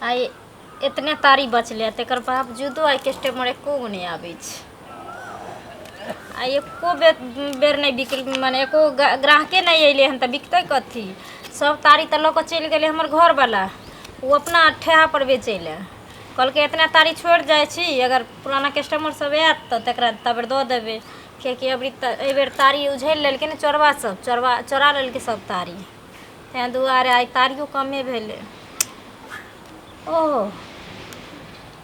आइ एतने तारी बचलै तकर बावजूदो आइ कस्टमर एको गो नहि आबै छै। आइ एको बेर बेर नहि बिकल, मने एको ग्राहके नहि अयलै हन तऽ बिकतै कथी? सब तारी तऽ लऽ कऽ चलि गेलै हमर घरवला, ओ अपना ठेहापर बेचै लए कहलकै। एतना तारी छोड़ि जाइ छी, अगर पुराना कस्टमर सब आयत तऽ तकरा तब दऽ देबै, किएकि अबरी तऽ एहिबेर तारी उझलि लेलकै ने चोरबा सब, चोरबा चोरा लेलकै सब तारी, ताहि दुआरे आइ तारियो कमे भेलै। ओहो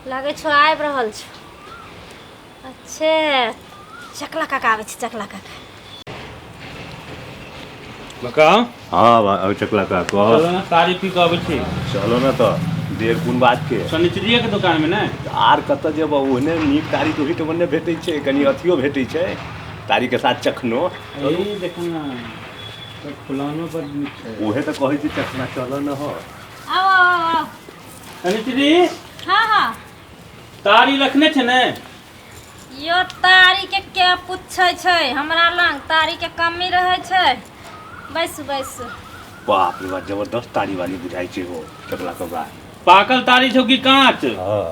लागै छौ आबि रहल छौ। अच्छे, चकला काका आबै छै, चकला काका। काका। हाँ चकला काका कह। चलो ना, तारी पी कऽ अबै छी। चलो ने तऽ, देर कोन बात के? शनिचरिये के दुकान में ने। आर कतऽ जेबह? ओहने नीक तारी तऽ ओहिठाम नहि भेटै छै। कनि अथियो भेटै छै तारीके साथ चखनो। ई देख ना, तऽ फुलौनो बड नीक छै। उहे तऽ कहै छी, चखना चलो न हो। आउ आउ आउ आउ। शनिचरी। हाँ हाँ। तारी रखने छै ने? यो तारी के के पूछै छै? हमरा लग तारी के कमी रहै छै। बैसू बैसू। बाप रे बाप, जबरदस्त तारी वाली बुझाइ छै हो चकला काका। पाकल तारी छौ कि काँच? हाँ।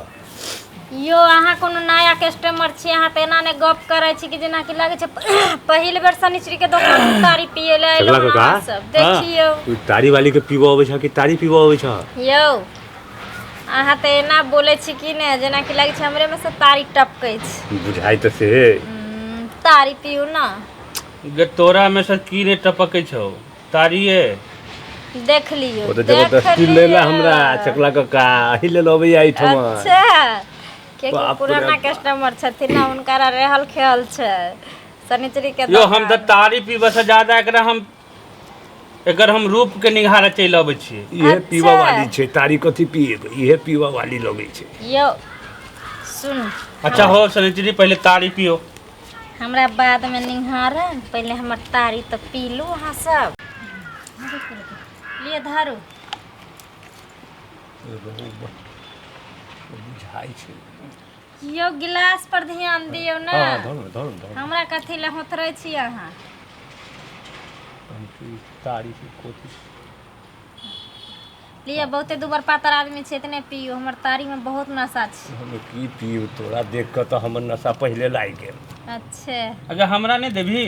यो अहाँ कोनो नया कस्टमर छी, अहाँ तऽ एना नहि गप करै छी कि जेनाकि लागै छै पहिल बेर शनिचरी के दोकान पर तारी पियै लए चकला अयलहुँ। काका। अहाँ सब देखियौ। तू तारी वाली के पीबऽ अबै छ कि तारी पीबऽ अबै छ? यौ, अहाँ तऽ एना बोलै छी कि ने जेनाकि लागै छै हमरे में से तारी टपकै छै। बुझाइ तऽ से। तारी पियू ने। गे, तोरा में से की रे टपकै छौ? तारिये? देख लियौ। ओ तऽ देख जबरदस्ती लेला लियौ। हमरा चकला काका एहि लेल अबैया एहिठमा। अच्छा, कियाकि बाप रे पुराना बाप। कस्टमर छथिन ने, हुनका रहल खेल छै शनिचरी के यो, हम तऽ दोकान। तारी पीबऽ से ज्यादा एकरा हम एकर हम रूप के निहारे चलि अबै छियै। इहे पीबऽ वाली अच्छा छै, तारी कथी पिएबै, इहे पीबऽ वाली लगै छै। यौ सुन। अच्छा हो शनिचरी, पहिले तारी पियो। हमरा बादमे निहार, पहिले हमर तारी तऽ पीलू अहाँ सब। लिए धरू। बुझाइ छै। यौ, गिलास पर ध्यान दियौ ने। हँ, धरू धरू धरू। हमरा कथी लए होथरै छी अहाँ? तारी के कथी? लिअ, बहुते दुबर पातर आदमी छै, इतने पियू, हमर तारीमे बहुत नशा छै। हम की पीब? तोरा देख कऽ तऽ हमर नशा पहिले लागि गेल। अच्छे। अच्छा, हमरा नहि देबही?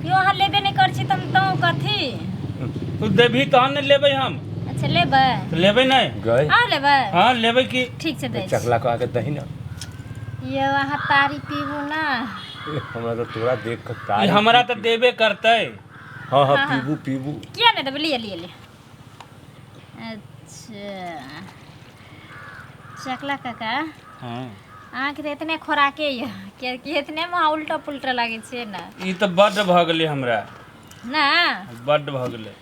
यौ, अहाँ लेबे नहि करै छी तऽ हम दौं कथी? तू देबही तहन ने लेबै हम। अच्छा, लेबै? तऽ लेबै नहि? गए। अहाँ लेबै? हँ, लेबै की। ठीक छै, दै छी। चकला कऽ के दही ने। यौ, अहाँ तारी पीबू ने। हमरा तऽ तोरा देख कऽ ई तारी हमरा तऽ देबे करतै। हँ हँ। हाँ। पीबू पीबू। किया नहि देबै? लिअ लिअ लिअ। अच्छा चकला काका। हँ। अहाँके तऽ एतने खोराके यऽ, कियाकि एतनेमे अहाँ उल्टा पुल्टा लागै छियै ने। ई तऽ बड्ड भऽ गेलै हमरा। ने। बड्ड भऽ गेलै।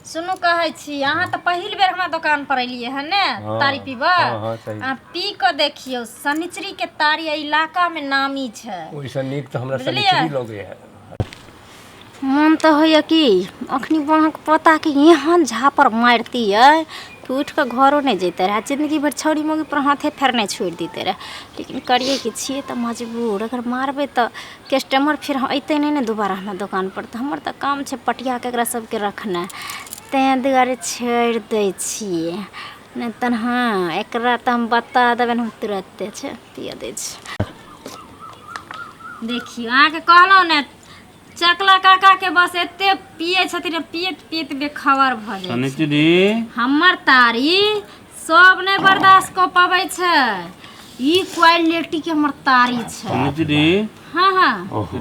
सुनू, कहै छी, अहाँ तऽ पहिल बेर हमरा दोकान पर एलियै हँ ने? हाँ, तारी पीबऽ? हाँ, हाँ, सही। अहाँ पी कऽ देखियौ, शनिचरी के तारी एहि इलाकामे नामी छै। ओहिसँ नीक तऽ हमरा बुझलियै? शनिचरी लगै है। मोन तऽ होइए कि अखनी अहाँके पोताके एहन झापड़ मारितियै कि उठि कऽ घरो नहि जैते रहए, जिन्दगी भरि छौड़ी मौगी पर हाथे फेरनाइ छोड़ि दितै रहए। लेकिन करियै कि, छियै तऽ मजबूर। अगर मारबै तऽ कस्टमर फेर अयतै नहि ने दोबारा हमरा दोकानपर, तऽ हमर तऽ काम छै पटियाके एकरा सबके रखनाइ, ताहि दुआरे छोड़ि दै छियै। नहि तऽ हँ, एकरा तऽ हम बता देबनि हम तुरत्ते। छै पिअ दै छी। देखियौ, अहाँके कहलहुँ ने, चकला काकाके बस एते पियै छथिन, पियैत पियैत बेखबर भऽ जाइ छै। शनिचरी। हमर तारी सब नहि बर्दाश्त कऽ पबै छै, ई क्वालिटी के हमर तारी छै। शनिचरी। हाँ हाँ।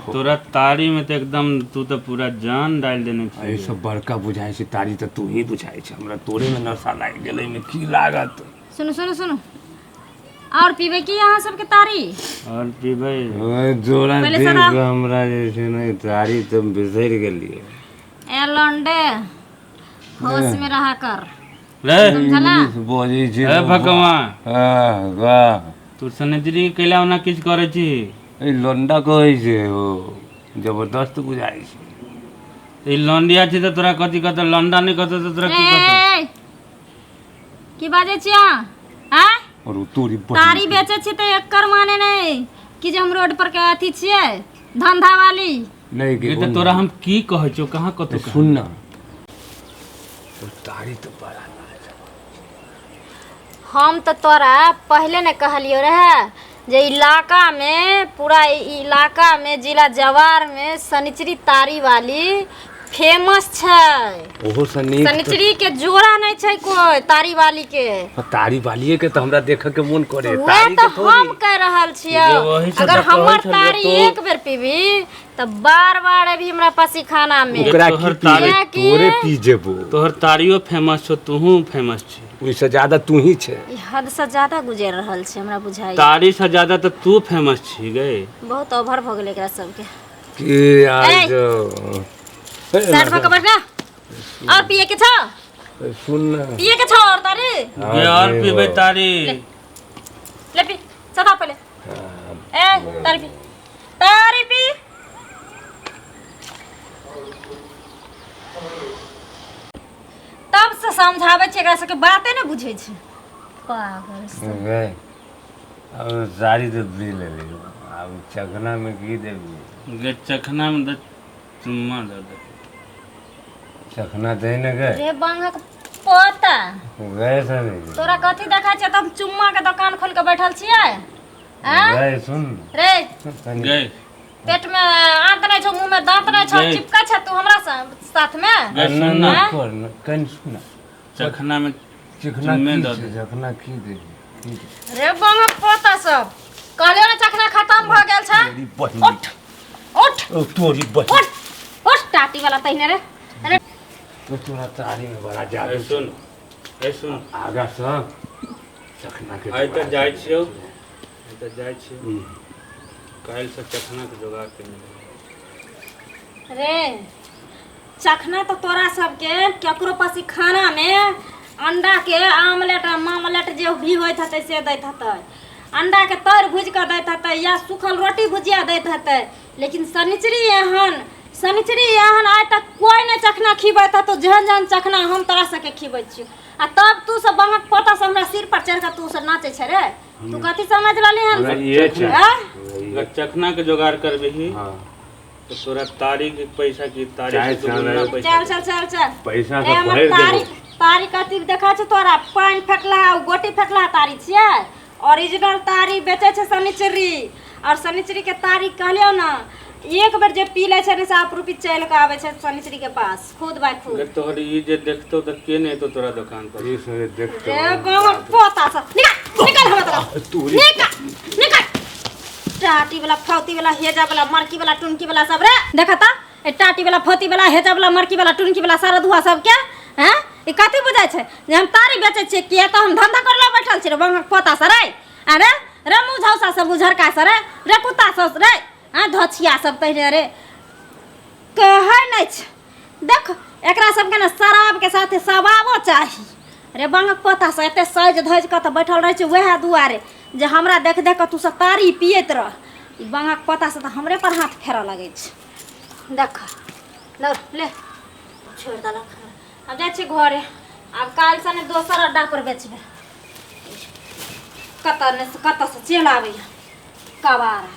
तोरा तारी में तऽ एकदम तू तऽ पूरा जान डालि देने छी। एहि सब बड़का बुझाइ छै तारी तऽ तू ही बुझाइ छै हमरा। तोरे में नशा लागि गेलै, एहिमे की लागत? सुनू सुनू सुनू, आओर पीबै की अहाँ सबके तारी? आओर पीबै। तोरा पहिले देख सारा- कऽ हमरा जे छै ने तारी तऽ बिसरि गेलियै। ए लौंडे, होश में रहा कर। रे। समझला? इंग्लिश बजै छै। हे भगवान। हाँ, वाह। तू शनिचरी के कैला ओना किछु करै छी? ई लौंडा कहै छै, ओ जबरदस्त बुझाइ छै। ई लौंडिया छी तऽ तोरा कथी कहतौ? लौंडा नहि कहतौ तऽ तोरा की कहतौ? ए, की बाजै छी अहाँ, आँय? और ओ तोरी बहिन। तारी बेचै छी तऽ एकर माने नहि कि जे हम रोड पर के अथी छियै, धंधा वाली। नहि ई तऽ तोरा हम की कहै छियौ? कहाँ कतौ सुन ना, ओ तारी तऽ बड़ा लाजवाब। हम तऽ तोरा पहिले ने कहलियौ रहे जे इलाकामे, पूरा इलाकामे, जिला जवारमे शनिचरी तारी वाली फेमस छै। ओहो से नीक। शनिचरी के जोड़ा नहि छै कोई तारी वाली के। तारी वालिए के तऽ हमरा देखऽ के मोन करे। वएह तारी तऽ के थोड़ी हम कह रहल छियौ, जे वही से अगर तऽ कहै हमर छलियै तारी एक बेर पीबी तऽ बार बार अभी हमरा पसीखाना मे। ओकरा तोहर की पीबे? कियाकि- तोरे पी जेबो। तोहर तारियो फेमस छौ, तूहू फेमस छी। ओहिसँ ज्यादा तू ही छै। ई हद से ज्यादा गुजर रहल छै, हमरा बुझाइ। तारी से ज्यादा तऽ तू फेमस छी गे। बहुत ओवर भऽ गेलै एकरा सबके। की आज साइड भऽ के बैठ ना। और पिए के छौ? सुन ना। पिए के छौ और तारी? गे, और पीबै तारी? ले पी सदा पहले। ए तारी पी, तारी पी। तब से समझाबै छै एकरा सबके, बाते नहि बुझै छै पागल सब। गे, अब साड़ी तऽ पी लेली, आब चखनामे की देबी? गे, चखना में तऽ चुम्मा दऽ दे। चखना दे ने गे। रे बांगक पोता। गे सनी। तोरा कथी देखा छै तऽ हम चुम्मा के दोकान खोल के बैठल छियै आँय? गे सुन। रे। तनी। गे। पेट में आंत नहीं छौ, मुंह में दांत नहीं छौ, गे। चिपका छै तू हमरा साथ में? गे ना सुन ना। ना। कर ना, कनि सुन ना। चखना में चिकना चुम्मे की दऽ छै? दे। चखना की देबी? की देबी? रे बांगक पोता सब, कहलियौ ने चखना खत्म भऽ गेल छै। तोरी बहिन। उठ उठ। ओ तोरी बहिन। उठ उठ, टाटी वाला तहिने रे अरे। तो तोरा तारी में बड़ा ए जादू। सुन, ए सुन। आगा से चखना के आइ तऽ जोगाड़ जाइ करै छियौ। छियै। आइ तऽ जाइ छियौ, काल्हि से चखना के जोगाड़ केने रहबै। रे चखना तऽ तोरा सबके केकरो पास खाना में अंडा के आमलेट आ मामलेट जे भी होइत हेतै से दैत हेतै, अंडा के तर भुजि कऽ दैत हेतै या सूखल रोटी भुजिया दैत हेतै, लेकिन शनिचरी एहन, शनिचरी एहन आइ तक कोइ नहि चखना खिबैत हेतौ जेहन जेहन चखना हम तोरा सबके खिबै छियौ। आ तब तू सब बाँहक पोता सब हमरा सिर पर चढ़ि कऽ तू सब नाचै छै रे। तू कथी समझ रहली हन? हमरा इहे छै। आँय? अगर चखना के जोगाड़ करबिही हँ तऽ तोरा तारी के पैसा की तारी चाहे से दुगुना चाहे। पैसा। चल चल चल चल। पैसा ए से हमर भरि तारी देबो। तारी कथी देखा छै तोरा? पानि फेकला ओ गोटी फेकला तारी छियै। ओरिजिनल तारी बेचै छै शनिचरी, और शनिचरी के तारी कहलियौ ने, एक बेर जे पी लै छै ने से आपरूपी चलि कऽ आबै छै शनिचरी के पास खुद बाय खुद। अगर तोहर ई जे देखतौ तऽ के नहि एतौ तोरा दोकान पर? ई सब देखतो। रे गाँवक पोता सब, निकल निकल हमरा तरफ। तोरी। निकल निकल, टाटी वाला फौती वाला हेजा वाला मरकी वाला टुनकी वाला सब रे। देखा ता ए टाटी वाला फौती वाला हेजा वाला मरकी वाला टुनकी वाला सारा धुआ सब के हैं। ई कथी बुझाइ छै जे हम तारी बेचै छियै? किया तऽ हम धंधा करला बैठल छी रे बंगक पोता सब रे। अरे रे मुँह झौसा सब उझरका सब रे, रे कुत्ता सब रे, हाँ धोछिया सब तहिने रे। कहै नहि छै, देख एकरा सबके ने शराबके साथे सबाबो चाही रे बंगक पोता सब। एते सजि धजि कऽ तऽ बैठल रहै छै वएह दुआरे जे हमरा देख देख कऽ तू सब तारी पियैत रह। ई बंगक पोता सब तऽ हमरे पर हाथ फेरऽ लगै छै। देख लौ ले, छोड़ि देलक हमरा। आब जाइ छी घरे, आब काल्हिसँ ने दोसर अड्डा पर बेचबै। कतऽ ने कतऽसँ चलि आबैया कबारा।